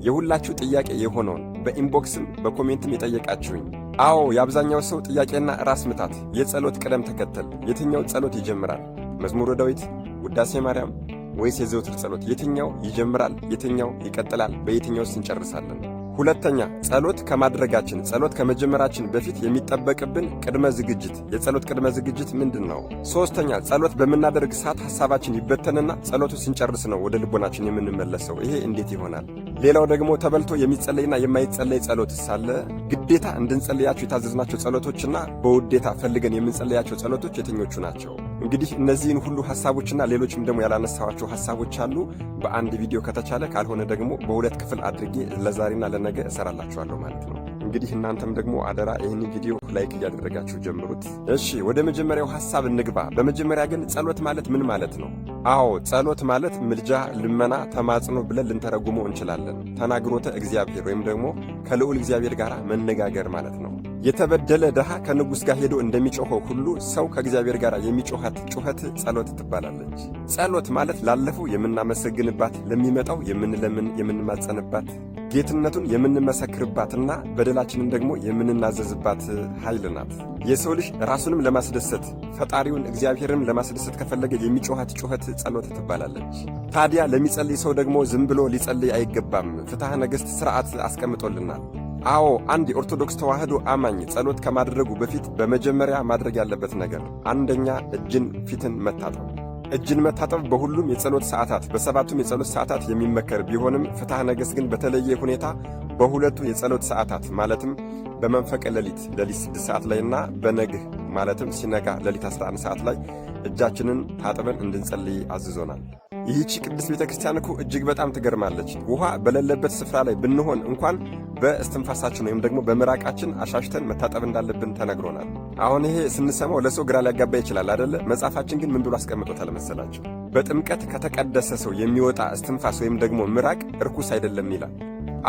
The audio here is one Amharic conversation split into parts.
የሁላችሁ ጥያቄ የሆነውን በ inbox ም በ comment ም የጠየቃችሁኝ፣ አዎ፣ የአብዛኛው ሰው ጥያቄና ራስ ምታት የጸሎት ቅደም ተከተል፣ የትኛው ጸሎት ይጀምራል? መዝሙረ ዳዊት፣ ውዳሴ ማርያም ወይስ የዘወትር ጸሎት? የትኛው ይጀምራል? የትኛው ይቀጥላል? በየትኛውስ እንጨርሳለን? ሁለተኛ፣ ጸሎት ከማድረጋችን፣ ጸሎት ከመጀመራችን በፊት የሚጠበቅብን ቅድመ ዝግጅት፣ የጸሎት ቅድመ ዝግጅት ምንድን ነው? ሦስተኛ፣ ጸሎት በምናደርግ ሰዓት ሐሳባችን ይበተንና ጸሎቱ ስንጨርስ ነው ወደ ልቦናችን የምንመለሰው። ይሄ እንዴት ይሆናል? ሌላው ደግሞ ተበልቶ የሚጸለይና የማይጸለይ ጸሎት ሳለ፣ ግዴታ እንድንጸልያቸው የታዘዝናቸው ጸሎቶችና በውዴታ ፈልገን የምንጸልያቸው ጸሎቶች የትኞቹ ናቸው? እንግዲህ እነዚህን ሁሉ ሐሳቦችና ሌሎችም ደግሞ ያላነሳኋቸው ሐሳቦች አሉ። በአንድ ቪዲዮ ከተቻለ፣ ካልሆነ ደግሞ በሁለት ክፍል አድርጌ ለዛሬና ለነገ እሰራላችኋለሁ ማለት ነው። እንግዲህ እናንተም ደግሞ አደራ ይህን ቪዲዮ like እያደረጋችሁ ጀምሩት። እሺ፣ ወደ መጀመሪያው ሐሳብ እንግባ። በመጀመሪያ ግን ጸሎት ማለት ምን ማለት ነው? አዎ፣ ጸሎት ማለት ምልጃ፣ ልመና፣ ተማጽኖ ብለን ልንተረጉመው እንችላለን። ተናግሮተ እግዚአብሔር ወይም ደግሞ ከልዑል እግዚአብሔር ጋር መነጋገር ማለት ነው። የተበደለ ድሃ ከንጉሥ ጋር ሄዶ እንደሚጮኸው ሁሉ ሰው ከእግዚአብሔር ጋር የሚጮኻት ጩኸት ጸሎት ትባላለች። ጸሎት ማለት ላለፈው የምናመሰግንባት፣ ለሚመጣው የምንለምን የምንማጸንባት፣ ጌትነቱን የምንመሰክርባትና በደላችንን ደግሞ የምንናዘዝባት ኃይል ናት። የሰው ልጅ ራሱንም ለማስደሰት ፈጣሪውን እግዚአብሔርንም ለማስደሰት ከፈለገ የሚጮኻት ጩኸት ጸሎት ትባላለች። ታዲያ ለሚጸልይ ሰው ደግሞ ዝም ብሎ ሊጸልይ አይገባም። ፍትሐ ነገሥት ሥርዓት አስቀምጦልናል። አዎ፣ አንድ የኦርቶዶክስ ተዋሕዶ አማኝ ጸሎት ከማድረጉ በፊት በመጀመሪያ ማድረግ ያለበት ነገር አንደኛ እጅን ፊትን መታጠብ። እጅን መታጠብ በሁሉም የጸሎት ሰዓታት፣ በሰባቱም የጸሎት ሰዓታት የሚመከር ቢሆንም ፍትሐ ነገሥት ግን በተለየ ሁኔታ በሁለቱ የጸሎት ሰዓታት፣ ማለትም በመንፈቀ ሌሊት ሌሊት 6 ሰዓት ላይና በነግህ ማለትም ሲነጋ ሌሊት 11 ሰዓት ላይ እጃችንን ታጥበን እንድንጸልይ አዝዞናል። ይህቺ ቅድስት ቤተ ክርስቲያን እኮ እጅግ በጣም ትገርማለች። ውሃ በሌለበት ስፍራ ላይ ብንሆን እንኳን በእስትንፋሳችን ወይም ደግሞ በምራቃችን አሻሽተን መታጠብ እንዳለብን ተነግሮናል። አሁን ይሄ ስንሰማው ለሰው ግራ ሊያጋባ ይችላል አደለ? መጽሐፋችን ግን ምን ብሎ አስቀምጦታል መሰላችሁ? በጥምቀት ከተቀደሰ ሰው የሚወጣ እስትንፋስ ወይም ደግሞ ምራቅ እርኩስ አይደለም ይላል።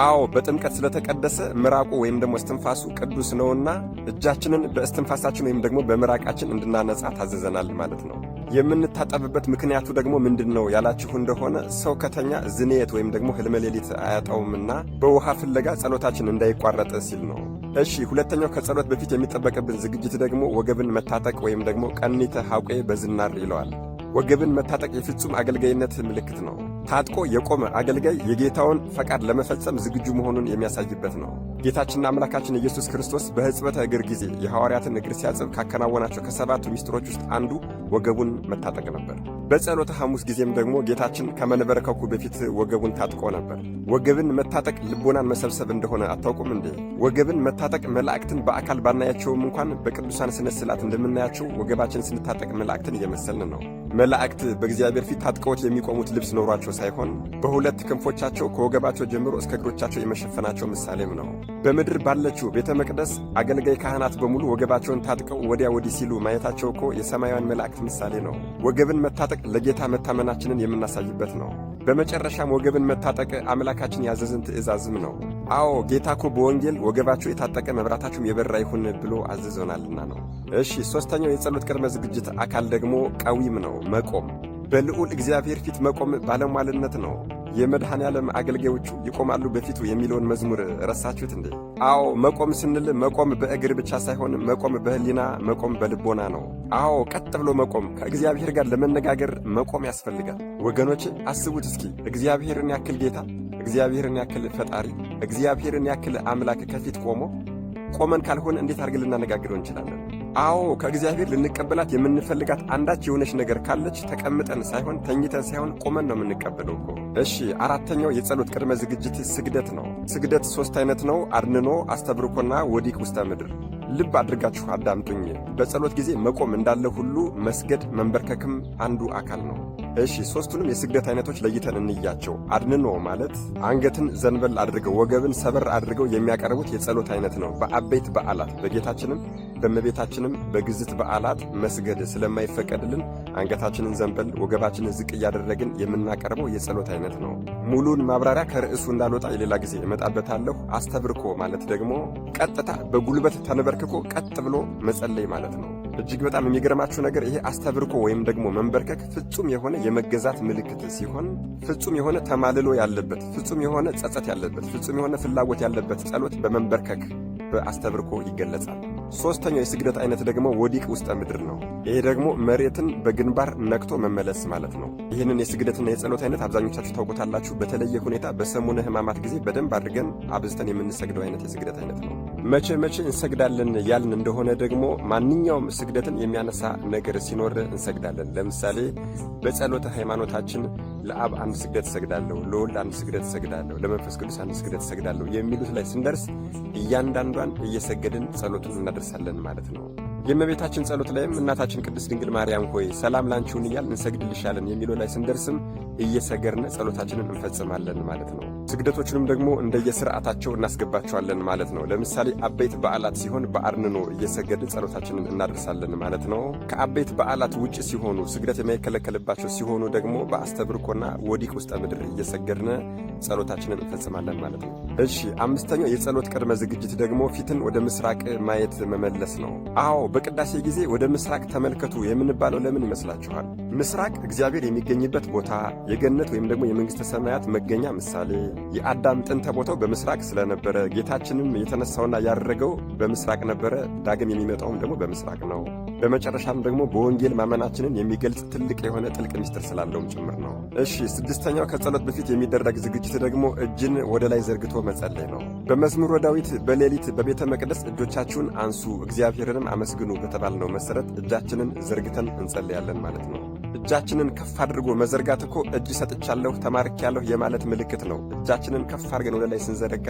አዎ፣ በጥምቀት ስለተቀደሰ ምራቁ ወይም ደግሞ እስትንፋሱ ቅዱስ ነውና እጃችንን በእስትንፋሳችን ወይም ደግሞ በምራቃችን እንድናነጻ ታዘዘናል ማለት ነው። የምንታጠብበት ምክንያቱ ደግሞ ምንድን ነው ያላችሁ እንደሆነ፣ ሰው ከተኛ ዝንየት ወይም ደግሞ ህልመ ሌሊት አያጣውምና በውሃ ፍለጋ ጸሎታችን እንዳይቋረጥ ሲል ነው። እሺ፣ ሁለተኛው ከጸሎት በፊት የሚጠበቅብን ዝግጅት ደግሞ ወገብን መታጠቅ ወይም ደግሞ ቀኒተ ሐቄ በዝናር ይለዋል። ወገብን መታጠቅ የፍጹም አገልጋይነት ምልክት ነው። ታጥቆ የቆመ አገልጋይ የጌታውን ፈቃድ ለመፈጸም ዝግጁ መሆኑን የሚያሳይበት ነው። ጌታችንና አምላካችን ኢየሱስ ክርስቶስ በሕጽበተ እግር ጊዜ የሐዋርያትን እግር ሲያጽብ ካከናወናቸው ከሰባቱ ሚስጥሮች ውስጥ አንዱ ወገቡን መታጠቅ ነበር። በጸሎተ ሐሙስ ጊዜም ደግሞ ጌታችን ከመንበርከኩ በፊት ወገቡን ታጥቆ ነበር። ወገብን መታጠቅ ልቦናን መሰብሰብ እንደሆነ አታውቁም እንዴ? ወገብን መታጠቅ መላእክትን በአካል ባናያቸውም እንኳን በቅዱሳን ስነ ስዕላት እንደምናያቸው ወገባችን ስንታጠቅ መላእክትን እየመሰልን ነው። መላእክት በእግዚአብሔር ፊት ታጥቀውት የሚቆሙት ልብስ ኖሯቸው ሳይሆን በሁለት ክንፎቻቸው ከወገባቸው ጀምሮ እስከ እግሮቻቸው የመሸፈናቸው ምሳሌም ነው። በምድር ባለችው ቤተ መቅደስ አገልጋይ ካህናት በሙሉ ወገባቸውን ታጥቀው ወዲያ ወዲህ ሲሉ ማየታቸው እኮ የሰማያውያን መላእክት ምሳሌ ነው። ወገብን መታጠቅ ለጌታ መታመናችንን የምናሳይበት ነው። በመጨረሻም ወገብን መታጠቅ አምላካችን ያዘዘን ትእዛዝም ነው። አዎ፣ ጌታ እኮ በወንጌል ወገባችሁ የታጠቀ መብራታችሁም የበራ ይሁን ብሎ አዝዞናልና ነው። እሺ፣ ሦስተኛው የጸሎት ቅድመ ዝግጅት አካል ደግሞ ቀዊም ነው፣ መቆም። በልዑል እግዚአብሔር ፊት መቆም ባለሟልነት ነው። የመድኃኔ ዓለም አገልጋዮቹ ይቆማሉ በፊቱ የሚለውን መዝሙር ረሳችሁት እንዴ? አዎ፣ መቆም ስንል መቆም በእግር ብቻ ሳይሆን መቆም በሕሊና፣ መቆም በልቦና ነው። አዎ፣ ቀጥ ብሎ መቆም፣ ከእግዚአብሔር ጋር ለመነጋገር መቆም ያስፈልጋል። ወገኖች፣ አስቡት እስኪ፣ እግዚአብሔርን ያክል ጌታ፣ እግዚአብሔርን ያክል ፈጣሪ፣ እግዚአብሔርን ያክል አምላክ ከፊት ቆሞ ቆመን ካልሆነ እንዴት አድርገን ልናነጋግረው እንችላለን? አዎ፣ ከእግዚአብሔር ልንቀበላት የምንፈልጋት አንዳች የሆነች ነገር ካለች ተቀምጠን ሳይሆን፣ ተኝተን ሳይሆን ቆመን ነው የምንቀበለው እኮ። እሺ፣ አራተኛው የጸሎት ቅድመ ዝግጅት ስግደት ነው። ስግደት ሦስት አይነት ነው። አድንኖ፣ አስተብርኮና ወዲቅ ውስተ ምድር። ልብ አድርጋችሁ አዳምጡኝ። በጸሎት ጊዜ መቆም እንዳለ ሁሉ መስገድ መንበርከክም አንዱ አካል ነው። እሺ፣ ሦስቱንም የስግደት አይነቶች ለይተን እንያቸው። አድንኖ ማለት አንገትን ዘንበል አድርገው ወገብን ሰበር አድርገው የሚያቀርቡት የጸሎት አይነት ነው። በአበይት በዓላት፣ በጌታችንም በእመቤታችንም በግዝት በዓላት መስገድ ስለማይፈቀድልን አንገታችንን ዘንበል ወገባችንን ዝቅ እያደረግን የምናቀርበው የጸሎት አይነት ነው። ሙሉን ማብራሪያ ከርዕሱ እንዳልወጣ የሌላ ጊዜ እመጣበታለሁ። አስተብርኮ ማለት ደግሞ ቀጥታ በጉልበት ተንበርክኮ ቀጥ ብሎ መጸለይ ማለት ነው። እጅግ በጣም የሚገርማችሁ ነገር ይሄ አስተብርኮ ወይም ደግሞ መንበርከክ ፍጹም የሆነ የመገዛት ምልክት ሲሆን ፍጹም የሆነ ተማልሎ ያለበት፣ ፍጹም የሆነ ጸጸት ያለበት፣ ፍጹም የሆነ ፍላጎት ያለበት ጸሎት በመንበርከክ በአስተብርኮ ይገለጻል። ሦስተኛው የስግደት አይነት ደግሞ ወዲቅ ውስጠ ምድር ነው። ይሄ ደግሞ መሬትን በግንባር ነክቶ መመለስ ማለት ነው። ይህንን የስግደትና የጸሎት አይነት አብዛኞቻችሁ ታውቁታላችሁ። በተለየ ሁኔታ በሰሙነ ሕማማት ጊዜ በደንብ አድርገን አብዝተን የምንሰግደው አይነት የስግደት አይነት ነው። መቼ መቼ እንሰግዳለን ያልን እንደሆነ ደግሞ ማንኛውም ስግደትን የሚያነሳ ነገር ሲኖር እንሰግዳለን። ለምሳሌ በጸሎተ ሃይማኖታችን ለአብ አንድ ስግደት እሰግዳለሁ፣ ለወልድ አንድ ስግደት እሰግዳለሁ፣ ለመንፈስ ቅዱስ አንድ ስግደት እሰግዳለሁ የሚሉት ላይ ስንደርስ እያንዳንዷን እየሰገድን ጸሎቱን እናደርሳለን ማለት ነው። የእመቤታችን ጸሎት ላይም እናታችን ቅድስት ድንግል ማርያም ሆይ ሰላም ላንቺውን እያልን እንሰግድልሻለን የሚለው ላይ ስንደርስም እየሰገርን ጸሎታችንን እንፈጽማለን ማለት ነው። ስግደቶቹንም ደግሞ እንደየስርዓታቸው እናስገባቸዋለን ማለት ነው። ለምሳሌ አበይት በዓላት ሲሆን በአርንኖ እየሰገድን ጸሎታችንን እናደርሳለን ማለት ነው። ከአበይት በዓላት ውጭ ሲሆኑ ስግደት የማይከለከልባቸው ሲሆኑ ደግሞ በአስተብርኮና ወዲቅ ውስጠ ምድር እየሰገድን ጸሎታችንን እንፈጽማለን ማለት ነው። እሺ፣ አምስተኛው የጸሎት ቅድመ ዝግጅት ደግሞ ፊትን ወደ ምስራቅ ማየት መመለስ ነው። አዎ፣ በቅዳሴ ጊዜ ወደ ምስራቅ ተመልከቱ የምንባለው ለምን ይመስላችኋል? ምስራቅ እግዚአብሔር የሚገኝበት ቦታ፣ የገነት ወይም ደግሞ የመንግሥተ ሰማያት መገኛ ምሳሌ፣ የአዳም ጥንተ ቦታው በምስራቅ ስለነበረ ጌታችንም የተነሳውና ያደረገው በምስራቅ ነበረ። ዳግም የሚመጣውም ደግሞ በምስራቅ ነው። በመጨረሻም ደግሞ በወንጌል ማመናችንን የሚገልጽ ትልቅ የሆነ ጥልቅ ምስጢር ስላለውም ጭምር ነው። እሺ፣ ስድስተኛው ከጸሎት በፊት የሚደረግ ዝግጅት ደግሞ እጅን ወደ ላይ ዘርግቶ መጸለይ ነው። በመዝሙረ ዳዊት በሌሊት በቤተ መቅደስ እጆቻችሁን አንሱ እግዚአብሔርንም አመስግኑ በተባልነው መሠረት እጃችንን ዘርግተን እንጸልያለን ማለት ነው። እጃችንን ከፍ አድርጎ መዘርጋት እኮ እጅ ሰጥቻለሁ ተማርኬያለሁ የማለት ምልክት ነው። እጃችንን ከፍ አድርገን ወደ ላይ ስንዘረጋ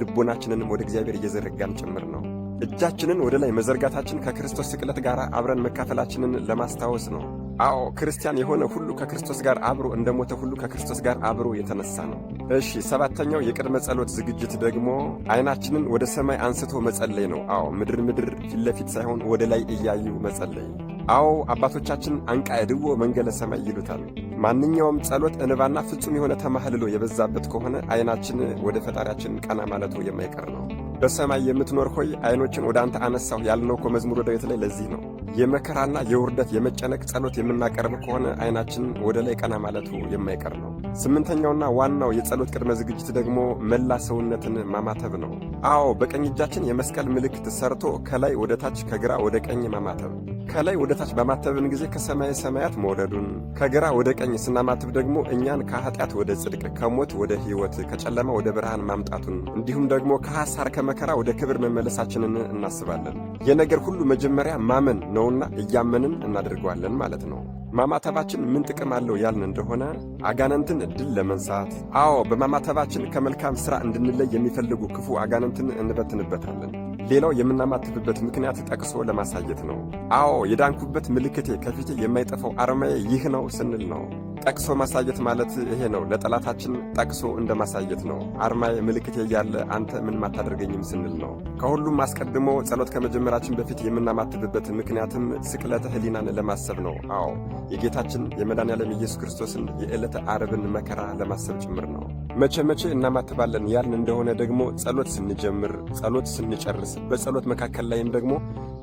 ልቦናችንንም ወደ እግዚአብሔር እየዘረጋን ጭምር ነው። እጃችንን ወደ ላይ መዘርጋታችን ከክርስቶስ ስቅለት ጋር አብረን መካፈላችንን ለማስታወስ ነው። አዎ፣ ክርስቲያን የሆነ ሁሉ ከክርስቶስ ጋር አብሮ እንደሞተ ሁሉ ከክርስቶስ ጋር አብሮ የተነሳ ነው። እሺ፣ ሰባተኛው የቅድመ ጸሎት ዝግጅት ደግሞ ዓይናችንን ወደ ሰማይ አንስቶ መጸለይ ነው። አዎ፣ ምድር ምድር ፊት ለፊት ሳይሆን ወደ ላይ እያዩ መጸለይ። አዎ፣ አባቶቻችን አንቃዕድዎ መንገለ ሰማይ ይሉታል። ማንኛውም ጸሎት እንባና ፍጹም የሆነ ተማህልሎ የበዛበት ከሆነ ዓይናችን ወደ ፈጣሪያችን ቀና ማለቱ የማይቀር ነው። በሰማይ የምትኖር ሆይ ዓይኖችን ወደ አንተ አነሳሁ ያልነው እኮ መዝሙረ ዳዊት ላይ ለዚህ ነው። የመከራና የውርደት የመጨነቅ ጸሎት የምናቀርብ ከሆነ ዓይናችን ወደ ላይ ቀና ማለቱ የማይቀር ነው። ስምንተኛውና ዋናው የጸሎት ቅድመ ዝግጅት ደግሞ መላ ሰውነትን ማማተብ ነው። አዎ፣ በቀኝ እጃችን የመስቀል ምልክት ሰርቶ ከላይ ወደ ታች፣ ከግራ ወደ ቀኝ ማማተብ። ከላይ ወደ ታች ባማተብን ጊዜ ከሰማየ ሰማያት መውረዱን፣ ከግራ ወደ ቀኝ ስናማትብ ደግሞ እኛን ከኃጢአት ወደ ጽድቅ፣ ከሞት ወደ ሕይወት፣ ከጨለማ ወደ ብርሃን ማምጣቱን እንዲሁም ደግሞ ከሐሳር ከመከራ ወደ ክብር መመለሳችንን እናስባለን። የነገር ሁሉ መጀመሪያ ማመን ነውና እያመንን እናደርገዋለን ማለት ነው። ማማተባችን ምን ጥቅም አለው ያልን እንደሆነ አጋንንትን ድል ለመንሳት። አዎ፣ በማማተባችን ከመልካም ሥራ እንድንለይ የሚፈልጉ ክፉ አጋንንትን እንበትንበታለን። ሌላው የምናማትብበት ምክንያት ጠቅሶ ለማሳየት ነው። አዎ፣ የዳንኩበት ምልክቴ ከፊቴ የማይጠፋው አርማዬ ይህ ነው ስንል ነው። ጠቅሶ ማሳየት ማለት ይሄ ነው። ለጠላታችን ጠቅሶ እንደ ማሳየት ነው። አርማዬ ምልክቴ እያለ አንተ ምንም አታደርገኝም ስንል ነው። ከሁሉም አስቀድሞ ጸሎት ከመጀመራችን በፊት የምናማትብበት ምክንያትም ስቅለተ ሕሊናን ለማሰብ ነው። አዎ፣ የጌታችን የመድኃኔዓለም ኢየሱስ ክርስቶስን የዕለተ ዓርብን መከራ ለማሰብ ጭምር ነው። መቼ መቼ እናማትባለን ያልን እንደሆነ ደግሞ ጸሎት ስንጀምር፣ ጸሎት ስንጨርስ፣ በጸሎት መካከል ላይም ደግሞ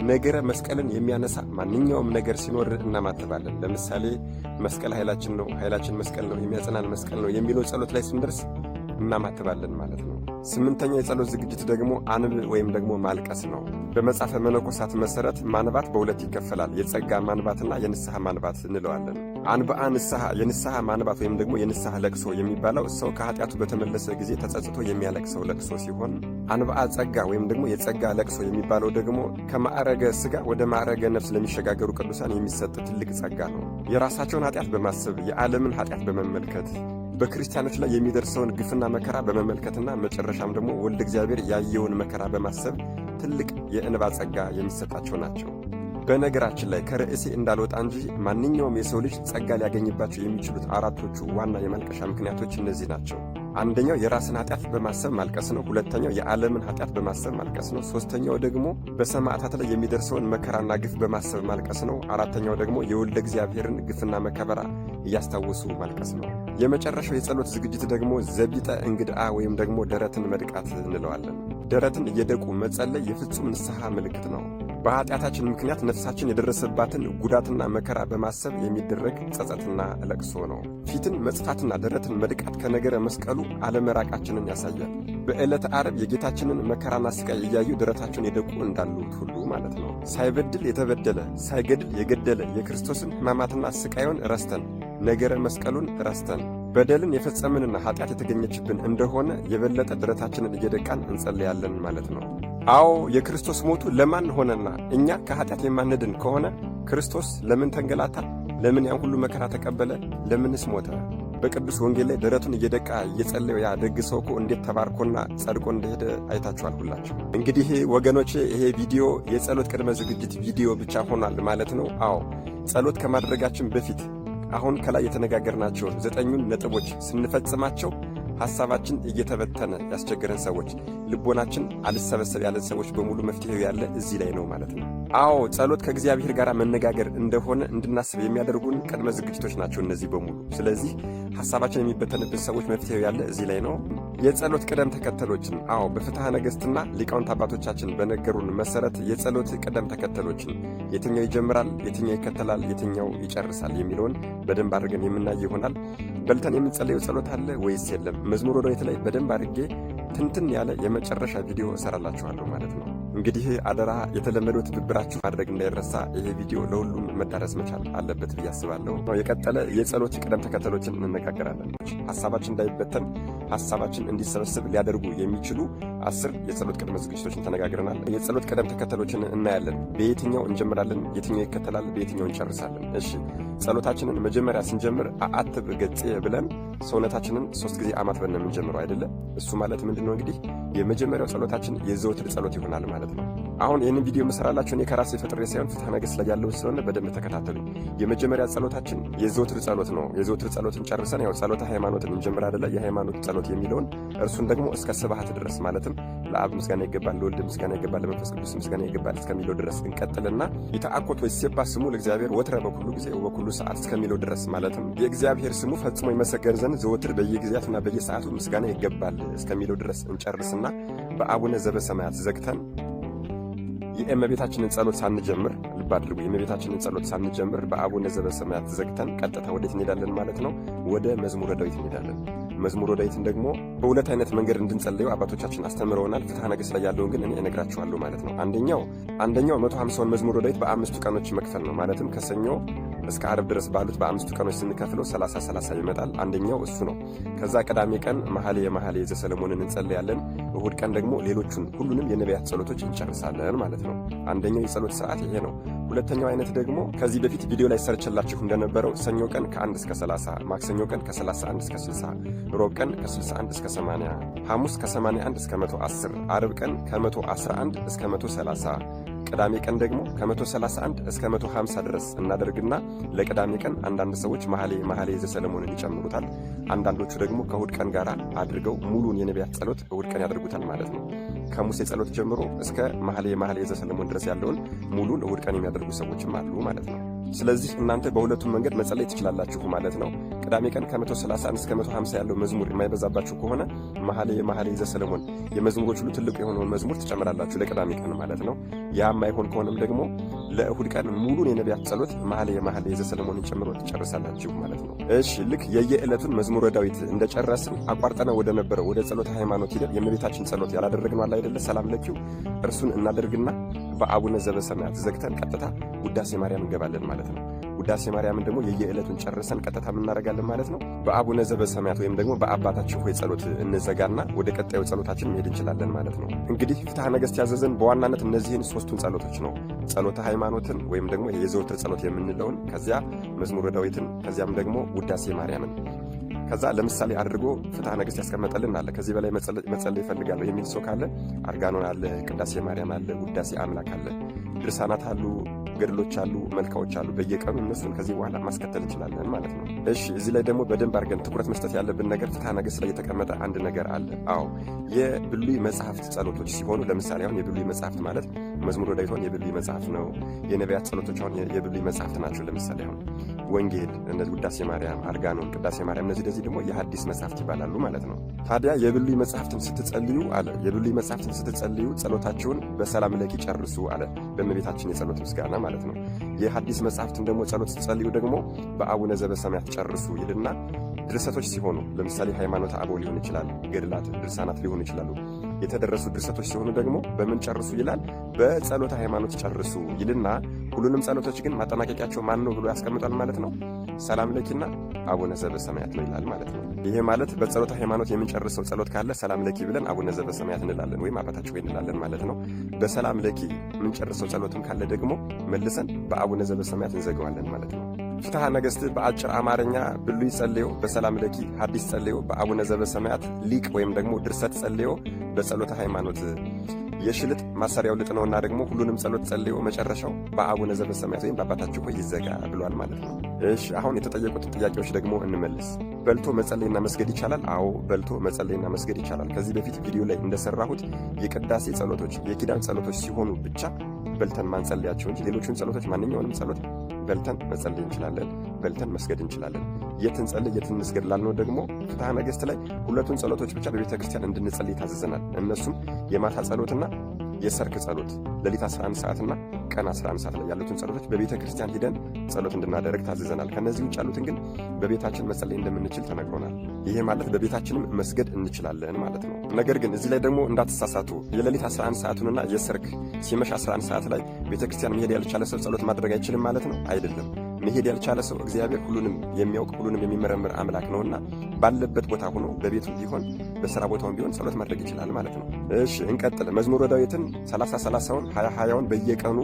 ነገረ መስቀልን የሚያነሳ ማንኛውም ነገር ሲኖር እናማትባለን። ለምሳሌ መስቀል ኃይላችን ነው፣ ኃይላችን መስቀል ነው፣ የሚያጸናን መስቀል ነው የሚለው ጸሎት ላይ ስንደርስ እናማትባለን ማለት ነው። ስምንተኛው የጸሎት ዝግጅት ደግሞ አንብ ወይም ደግሞ ማልቀስ ነው። በመጽሐፈ መነኮሳት መሠረት ማንባት በሁለት ይከፈላል። የጸጋ ማንባትና የንስሐ ማንባት እንለዋለን። አንብአ ንስሐ የንስሐ ማንባት ወይም ደግሞ የንስሐ ለቅሶ የሚባለው ሰው ከኃጢአቱ በተመለሰ ጊዜ ተጸጽቶ የሚያለቅሰው ለቅሶ ሲሆን፣ አንብአ ጸጋ ወይም ደግሞ የጸጋ ለቅሶ የሚባለው ደግሞ ከማዕረገ ሥጋ ወደ ማዕረገ ነፍስ ለሚሸጋገሩ ቅዱሳን የሚሰጥ ትልቅ ጸጋ ነው። የራሳቸውን ኃጢአት በማሰብ፣ የዓለምን ኃጢአት በመመልከት፣ በክርስቲያኖች ላይ የሚደርሰውን ግፍና መከራ በመመልከትና መጨረሻም ደግሞ ወልድ እግዚአብሔር ያየውን መከራ በማሰብ ትልቅ የእንባ ጸጋ የሚሰጣቸው ናቸው። በነገራችን ላይ ከርዕሴ እንዳልወጣ እንጂ ማንኛውም የሰው ልጅ ጸጋ ሊያገኝባቸው የሚችሉት አራቶቹ ዋና የማልቀሻ ምክንያቶች እነዚህ ናቸው። አንደኛው የራስን ኃጢአት በማሰብ ማልቀስ ነው። ሁለተኛው የዓለምን ኃጢአት በማሰብ ማልቀስ ነው። ሦስተኛው ደግሞ በሰማዕታት ላይ የሚደርሰውን መከራና ግፍ በማሰብ ማልቀስ ነው። አራተኛው ደግሞ የወልደ እግዚአብሔርን ግፍና መከበራ እያስታወሱ ማልቀስ ነው። የመጨረሻው የጸሎት ዝግጅት ደግሞ ዘቢጠ እንግድአ ወይም ደግሞ ደረትን መድቃት እንለዋለን። ደረትን እየደቁ መጸለይ የፍጹም ንስሐ ምልክት ነው። በኃጢአታችን ምክንያት ነፍሳችን የደረሰባትን ጉዳትና መከራ በማሰብ የሚደረግ ጸጸትና ለቅሶ ነው። ፊትን መጽፋትና ደረትን መድቃት ከነገረ መስቀሉ አለመራቃችንን ያሳያል። በዕለተ ዓርብ የጌታችንን መከራና ስቃይ እያዩ ደረታቸውን የደቁ እንዳሉት ሁሉ ማለት ነው። ሳይበድል የተበደለ፣ ሳይገድል የገደለ የክርስቶስን ሕማማትና ስቃዩን ረስተን፣ ነገረ መስቀሉን ረስተን በደልን የፈጸምንና ኃጢአት የተገኘችብን እንደሆነ የበለጠ ደረታችንን እየደቃን እንጸልያለን ማለት ነው። አዎ፣ የክርስቶስ ሞቱ ለማን ሆነና? እኛ ከኃጢአት የማንድን ከሆነ ክርስቶስ ለምን ተንገላታ? ለምን ያን ሁሉ መከራ ተቀበለ? ለምንስ ሞተ? በቅዱስ ወንጌል ላይ ደረቱን እየደቃ እየጸለየው ያ ደግ ሰው እኮ እንዴት ተባርኮና ጸድቆ እንደሄደ አይታችኋል ሁላችሁ። እንግዲህ ወገኖቼ፣ ይሄ ቪዲዮ የጸሎት ቅድመ ዝግጅት ቪዲዮ ብቻ ሆኗል ማለት ነው። አዎ፣ ጸሎት ከማድረጋችን በፊት አሁን ከላይ የተነጋገርናቸውን ዘጠኙን ነጥቦች ስንፈጽማቸው ሐሳባችን እየተበተነ ያስቸገረን ሰዎች፣ ልቦናችን አልሰበሰብ ያለን ሰዎች በሙሉ መፍትሄው ያለ እዚህ ላይ ነው ማለት ነው። አዎ፣ ጸሎት ከእግዚአብሔር ጋር መነጋገር እንደሆነ እንድናስብ የሚያደርጉን ቅድመ ዝግጅቶች ናቸው እነዚህ በሙሉ። ስለዚህ ሐሳባችን የሚበተንብን ሰዎች መፍትሄው ያለ እዚህ ላይ ነው። የጸሎት ቅደም ተከተሎችን፣ አዎ፣ በፍትሐ ነገሥትና ሊቃውንት አባቶቻችን በነገሩን መሰረት የጸሎት ቅደም ተከተሎችን የትኛው ይጀምራል፣ የትኛው ይከተላል፣ የትኛው ይጨርሳል የሚለውን በደንብ አድርገን የምናይ ይሆናል። በልተን የምንጸለየው ጸሎት አለ ወይስ የለም? መዝሙረ ዳዊት ላይ በደንብ አድርጌ ትንትን ያለ የመጨረሻ ቪዲዮ እሰራላችኋለሁ ማለት ነው። እንግዲህ አደራ የተለመደው ትብብራችሁ ማድረግ እንዳይረሳ። ይሄ ቪዲዮ ለሁሉም መዳረስ መቻል አለበት ብዬ አስባለሁ። የቀጠለ የጸሎት ቅደም ተከተሎችን እንነጋገራለን። ሀሳባችን እንዳይበተን፣ ሀሳባችን እንዲሰበስብ ሊያደርጉ የሚችሉ 10 የጸሎት ቅድመ ዝግጅቶችን ተነጋግረናል። የጸሎት ቅደም ተከተሎችን እናያለን። በየትኛው እንጀምራለን፣ የትኛው ይከተላል፣ በየትኛው እንጨርሳለን። እሺ፣ ጸሎታችንን መጀመሪያ ስንጀምር አአትብ ገጼ ብለን ሰውነታችንን ሶስት ጊዜ አማትበን ነው የምንጀምረው፣ አይደለ? እሱ ማለት ምንድን ነው? እንግዲህ የመጀመሪያው ጸሎታችን የዘወትር ጸሎት ይሆናል ማለት ነው። አሁን ይህንን ቪዲዮ የምሰራላችሁ እኔ ከራሴ ፈጥሬ ሳይሆን ፍትሐ ነገሥት ላይ ያለውን ስለሆነ በደንብ ተከታተሉኝ። የመጀመሪያ ጸሎታችን የዘወትር ጸሎት ነው። የዘወትር ጸሎትን ጨርሰን ያው ጸሎተ ሃይማኖትን እንጀምር፣ አይደለ? የሃይማኖት ጸሎት የሚለውን እርሱን ደግሞ እስከ ስብሐት ድረስ፣ ማለትም ለአብ ምስጋና ይገባል፣ ለወልድ ምስጋና ይገባል፣ ለመንፈስ ቅዱስ ምስጋና ይገባል እስከሚለው ድረስ እንቀጥልና ይትአኮት ወይሴባ ስሙ ለእግዚአብሔር ወትረ በኩሉ ጊዜ ወበኩሉ ሰዓት እስከሚለው ድረስ፣ ማለትም የእግዚአብሔር ስሙ ፈጽሞ ይመሰገን ዘንድ ዘወትር በየጊዜያቱና በየሰዓቱ ምስጋና ይገባል እስከሚለው ድረስ እንጨርስና በአቡነ ዘበሰማያት ዘግተን የእመቤታችንን ጸሎት ሳንጀምር፣ ልብ አድርጉ፣ የእመቤታችንን ጸሎት ሳንጀምር በአቡነ ዘበሰማያት ዘግተን ቀጥታ ወዴት እንሄዳለን ማለት ነው? ወደ መዝሙረ ዳዊት እንሄዳለን። መዝሙረ ዳዊትን ደግሞ በሁለት አይነት መንገድ እንድንጸልየው አባቶቻችን አስተምረውናል። ፍትሐ ነገሥት ላይ ያለውን ግን እኔ እነግራችኋለሁ ማለት ነው። አንደኛው 150ውን መዝሙረ ዳዊት በአምስቱ ቀኖች መክፈል ነው። ማለትም ከሰኞ እስከ ዓርብ ድረስ ባሉት በአምስቱ ቀኖች ስንከፍለው 30 30 ይመጣል። አንደኛው እሱ ነው። ከዛ ቅዳሜ ቀን መኃልየ መኃልየ ዘሰሎሞንን እንጸልያለን። እሁድ ቀን ደግሞ ሌሎቹን ሁሉንም የነቢያት ጸሎቶች እንጨርሳለን ማለት ነው። አንደኛው የጸሎት ስርዓት ይሄ ነው። ሁለተኛው አይነት ደግሞ ከዚህ በፊት ቪዲዮ ላይ ሰርቼላችሁ እንደነበረው ሰኞ ቀን ከ1 እስከ 30፣ ማክሰኞ ቀን ከ31 እስከ 60፣ ሮብ ቀን ከ61 እስከ 80፣ ሐሙስ ከ81 እስከ 110፣ ዓርብ ቀን ከ111 እስከ 130፣ ቅዳሜ ቀን ደግሞ ከ131 እስከ 150 ድረስ እናደርግና ለቅዳሜ ቀን አንዳንድ ሰዎች መኃልየ መኃልየ ዘሰሎሞንን ይጨምሩታል። አንዳንዶቹ ደግሞ ከእሁድ ቀን ጋር አድርገው ሙሉን የነቢያት ጸሎት እሁድ ቀን ያደርጉታል ማለት ነው። ከሙሴ ጸሎት ጀምሮ እስከ መኃልየ መኃልየ ዘሰሎሞን ድረስ ያለውን ሙሉን እሁድ ቀን የሚያደርጉ ሰዎችም አሉ ማለት ነው። ስለዚህ እናንተ በሁለቱም መንገድ መጸለይ ትችላላችሁ ማለት ነው። ቅዳሜ ቀን ከ131 እስከ 150 ያለው መዝሙር የማይበዛባችሁ ከሆነ መኃልየ መኃልየ ዘሰሎሞን የመዝሙሮች ሁሉ ትልቁ የሆነውን መዝሙር ትጨምራላችሁ ለቅዳሜ ቀን ማለት ነው። ያ የማይሆን ከሆነም ደግሞ ለእሁድ ቀን ሙሉን የነቢያት ጸሎት መኃልየ መኃልየ ዘሰሎሞንን ጨምሮ ትጨርሳላችሁ ማለት ነው። እሺ፣ ልክ የየዕለቱን መዝሙረ ዳዊት እንደጨረስን አቋርጠነ ወደ ነበረው ወደ ጸሎተ ሃይማኖት ሂደን የእመቤታችን ጸሎት ያላደረግነው አለ አይደለ? ሰላም ለኪው፣ እርሱን እናደርግና በአቡነ ዘበሰማያት ዘግተን ቀጥታ ውዳሴ ማርያም እንገባለን ማለት ነው። ውዳሴ ማርያምን ደግሞ የየዕለቱን ጨርሰን ቀጥታ እናደርጋለን ማለት ነው። በአቡነ ዘበሰማያት ወይም ደግሞ በአባታችን ሆይ ጸሎት እንዘጋና ወደ ቀጣዩ ጸሎታችን መሄድ እንችላለን ማለት ነው። እንግዲህ ፍትሐ ነገሥት ያዘዘን በዋናነት እነዚህን ሶስቱን ጸሎቶች ነው። ጸሎተ ሃይማኖትን ወይም ደግሞ የዘወትር ጸሎት የምንለውን፣ ከዚያ መዝሙረ ዳዊትን፣ ከዚያም ደግሞ ውዳሴ ማርያምን። ከዛ ለምሳሌ አድርጎ ፍትሐ ነገሥት ያስቀመጠልን አለ። ከዚህ በላይ መጸለይ ይፈልጋለሁ የሚል ሰው ካለ አርጋኖን አለ፣ ቅዳሴ ማርያም አለ፣ ውዳሴ አምላክ አለ፣ ድርሳናት አሉ፣ ገድሎች አሉ፣ መልካዎች አሉ። በየቀኑ እነሱን ከዚህ በኋላ ማስከተል እንችላለን ማለት ነው። እሺ፣ እዚህ ላይ ደግሞ በደንብ አድርገን ትኩረት መስጠት ያለብን ነገር ፍትሐ ነገሥት ላይ የተቀመጠ አንድ ነገር አለ። አዎ፣ የብሉይ መጽሐፍት ጸሎቶች ሲሆኑ፣ ለምሳሌ አሁን የብሉይ መጽሐፍት ማለት መዝሙረ ዳዊት አሁን የብሉይ መጽሐፍ ነው። የነቢያት ጸሎቶች አሁን የብሉይ መጽሐፍት ናቸው። ለምሳሌ አሁን ወንጌል፣ እነዚህ ውዳሴ ማርያም፣ አርጋኖን፣ ቅዳሴ ማርያም እነዚህ ደግሞ የሐዲስ መጽሐፍት ይባላሉ ማለት ነው። ታዲያ የብሉይ መጽሐፍትን ስትጸልዩ አለ፣ የብሉይ መጽሐፍትን ስትጸልዩ ጸሎታችሁን በሰላም ለኪ ጨርሱ አለ። ለእመቤታችን የጸሎት ምስጋና ማለት ነው። የሐዲስ መጽሐፍትን ደግሞ ጸሎት ስትጸልዩ ደግሞ በአቡነ ዘበሰማያት ጨርሱ ይልና ድርሰቶች ሲሆኑ ለምሳሌ ሃይማኖተ አበው ሊሆን ይችላል፣ ገድላት፣ ድርሳናት ሊሆኑ ይችላሉ። የተደረሱ ድርሰቶች ሲሆኑ ደግሞ በምን ጨርሱ ይላል? በጸሎተ ሃይማኖት ጨርሱ ይልና ሁሉንም ጸሎቶች ግን ማጠናቀቂያቸው ማን ነው ብሎ ያስቀምጣል ማለት ነው። ሰላም ለኪና አቡነ ዘበሰማያት ነው ይላል ማለት ነው። ይሄ ማለት በጸሎተ ሃይማኖት የምንጨርሰው ጸሎት ካለ ሰላም ለኪ ብለን አቡነ ዘበሰማያት እንላለን ወይም አባታችን ሆይ እንላለን ማለት ነው። በሰላም ለኪ የምንጨርሰው ጸሎትም ካለ ደግሞ መልሰን በአቡነ ዘበሰማያት እንዘገዋለን ማለት ነው። ፍትሐ ነገሥት በአጭር አማርኛ ብሉይ ጸልዮ በሰላም ለኪ፣ ሐዲስ ጸልዮ በአቡነ ዘበሰማያት፣ ሊቅ ወይም ደግሞ ድርሰት ጸልዮ በጸሎተ ሃይማኖት፣ የሽልጥ ማሰሪያው ልጥ ነውና ደግሞ ሁሉንም ጸሎት ጸልዮ መጨረሻው በአቡነ ዘበሰማያት ወይም በአባታችሁ ሆይ ይዘጋ ብሏል ማለት ነው። እሺ፣ አሁን የተጠየቁትን ጥያቄዎች ደግሞ እንመልስ። በልቶ መጸለይና መስገድ ይቻላል? አዎ፣ በልቶ መጸለይና መስገድ ይቻላል። ከዚህ በፊት ቪዲዮ ላይ እንደሰራሁት የቅዳሴ ጸሎቶች፣ የኪዳን ጸሎቶች ሲሆኑ ብቻ በልተን ማንጸልያቸው እንጂ ሌሎቹን ጸሎቶች ማንኛውንም ጸሎት በልተን መጸለይ እንችላለን፣ በልተን መስገድ እንችላለን። የት እንጸልይ የት እንስገድ ላልነው ደግሞ ፍትሐ ነገሥት ላይ ሁለቱን ጸሎቶች ብቻ በቤተ ክርስቲያን እንድንጸልይ ታዘዘናል። እነሱም የማታ ጸሎትና የሰርክ ጸሎት፣ ሌሊት 11 ሰዓትና ቀን 11 ሰዓት ላይ ያሉትን ጸሎቶች በቤተ ክርስቲያን ሂደን ጸሎት እንድናደርግ ታዘዘናል። ከነዚህ ውጭ ያሉትን ግን በቤታችን መጸለይ እንደምንችል ተነግሮናል። ይሄ ማለት በቤታችንም መስገድ እንችላለን ማለት ነው። ነገር ግን እዚህ ላይ ደግሞ እንዳትሳሳቱ፣ የሌሊት 11 ሰዓቱንና የሰርክ ሲመሽ 11 ሰዓት ላይ ቤተ ክርስቲያን መሄድ ያልቻለ ሰው ጸሎት ማድረግ አይችልም ማለት ነው? አይደለም። መሄድ ያልቻለ ሰው እግዚአብሔር ሁሉንም የሚያውቅ ሁሉንም የሚመረምር አምላክ ነውና ባለበት ቦታ ሆኖ በቤቱ ቢሆን በስራ ቦታውን ቢሆን ጸሎት ማድረግ ይችላል ማለት ነው። እሺ፣ እንቀጥል። መዝሙረ ዳዊትን 30 30ውን 20 20ውን በየቀኑ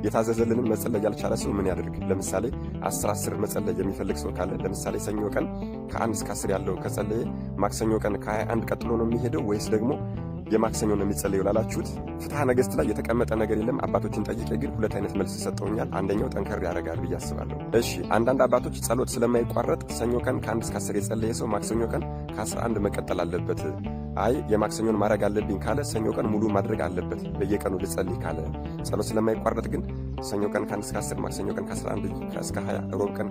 የታዘዘልንን መጸለይ ያልቻለ ሰው ምን ያድርግ? ለምሳሌ 10 10 መጸለይ የሚፈልግ ሰው ካለ፣ ለምሳሌ ሰኞ ቀን ከ1 እስከ 10 ያለው ከጸለየ ማክሰኞ ቀን ከ21 ቀጥሎ ነው የሚሄደው ወይስ ደግሞ የማክሰኞ ነው የሚጸለየው ላላችሁት ፍትሐ ነገሥት ላይ የተቀመጠ ነገር የለም። አባቶችን ጠይቄ ግን ሁለት አይነት መልስ ሰጠውኛል። አንደኛው ጠንከር ያደርጋል ብዬ አስባለሁ። እሺ፣ አንዳንድ አባቶች ጸሎት ስለማይቋረጥ ሰኞ ቀን ከ1 እስከ 10 የጸለየ ሰው ማክሰኞ ቀን ከ11 መቀጠል አለበት። አይ፣ የማክሰኞን ማድረግ አለብኝ ካለ ሰኞ ቀን ሙሉ ማድረግ አለበት በየቀኑ ልጸልይ ካለ። ጸሎት ስለማይቋረጥ ግን ሰኞ ቀን ከ1 እስከ 10፣ ማክሰኞ ቀን ከ11 እስከ 20፣ ሮብ ቀን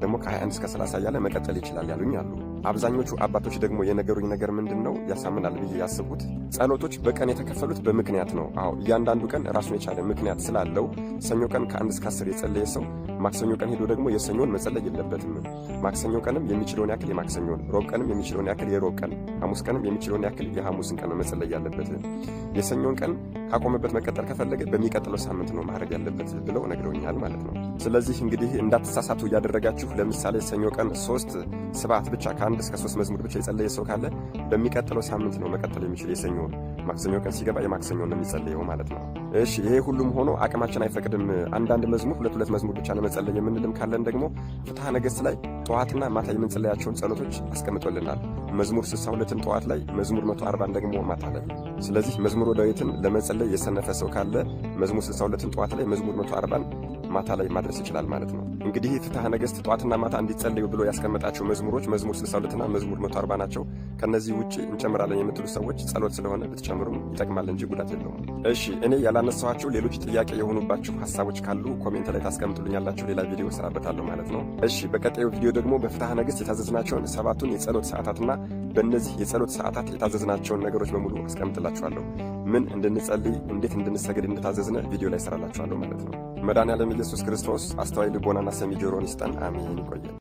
ደግሞ ከ21 እስከ 30 እያለ መቀጠል ይችላል ያሉኝ አሉ። አብዛኞቹ አባቶች ደግሞ የነገሩኝ ነገር ምንድን ነው ያሳምናል ብዬ ያስቡት፣ ጸሎቶች በቀን የተከፈሉት በምክንያት ነው። አዎ፣ እያንዳንዱ ቀን ራሱን የቻለ ምክንያት ስላለው ሰኞ ቀን ከ1 እስከ 10 የጸለየ ሰው ማክሰኞ ቀን ሄዶ ደግሞ የሰኞን መጸለይ የለበትም። ማክሰኞ ቀንም የሚችለውን ያክል የማክሰኞን፣ ሮብ ቀንም የሚችለውን ያክል የሮብ ቀን፣ ሐሙስ ቀንም የሚችለውን ያክል የሐሙስን ቀን መጸለይ ያለበት። የሰኞን ቀን ካቆመበት መቀጠል ከፈለገ በሚቀጥለው ሳምንት ነው ማድረግ ያለበት ብለው ነግረውኛል ማለት ነው። ስለዚህ እንግዲህ እንዳትሳሳቱ እያደረጋችሁ፣ ለምሳሌ ሰኞ ቀን ሶስት ስብዓት ብቻ ከ1 እስከ 3 መዝሙር ብቻ የጸለየ ሰው ካለ በሚቀጥለው ሳምንት ነው መቀጠል የሚችል የሰኞውን። ማክሰኞ ቀን ሲገባ የማክሰኞን ነው የሚጸለየው ማለት ነው። እሺ፣ ይሄ ሁሉም ሆኖ አቅማችን አይፈቅድም፣ አንዳንድ መዝሙር፣ ሁለት ሁለት መዝሙር ብቻ ለመጸለይ የምንልም ካለን ደግሞ ፍትሐ ነገሥት ላይ ጠዋትና ማታ የምንጸለያቸውን ጸሎቶች አስቀምጦልናል። መዝሙር 62ን ጠዋት ላይ፣ መዝሙር 140 ደግሞ ማታ ላይ። ስለዚህ መዝሙረ ዳዊትን ለመጸለይ የሰነፈ ሰው ካለ መዝሙር 62ን ጠዋት ላይ፣ መዝሙር 140ን ማታ ላይ ማድረስ ይችላል ማለት ነው። እንግዲህ ፍትሐ ነገሥት ጠዋትና ማታ እንዲጸለዩ ብሎ ያስቀመጣቸው መዝሙሮች መዝሙር 62ና መዝሙር 140 ናቸው። ከነዚህ ውጭ እንጨምራለን የምትሉ ሰዎች ጸሎት ስለሆነ ብትጨምሩም ይጠቅማል እንጂ ጉዳት የለውም። እሺ፣ እኔ ያላነሳኋቸው ሌሎች ጥያቄ የሆኑባችሁ ሀሳቦች ካሉ comment ላይ ታስቀምጡልኛላችሁ። ሌላ ቪዲዮ እሰራበታለሁ ማለት ነው። እሺ፣ በቀጣዩ ቪዲዮ ደግሞ በፍትሐ ነገሥት የታዘዝናቸውን ሰባቱን የጸሎት ሰዓታትና በእነዚህ የጸሎት ሰዓታት የታዘዝናቸውን ነገሮች በሙሉ አስቀምጥላችኋለሁ። ምን እንድንጸልይ፣ እንዴት እንድንሰግድ እንደታዘዝነ ቪዲዮ ላይ እሰራላችኋለሁ ማለት ነው። መድኃኔዓለም ኢየሱስ ክርስቶስ አስተዋይ ልቦናና ሰሚ ጆሮን ይስጠን። አሜን። ይቆየን።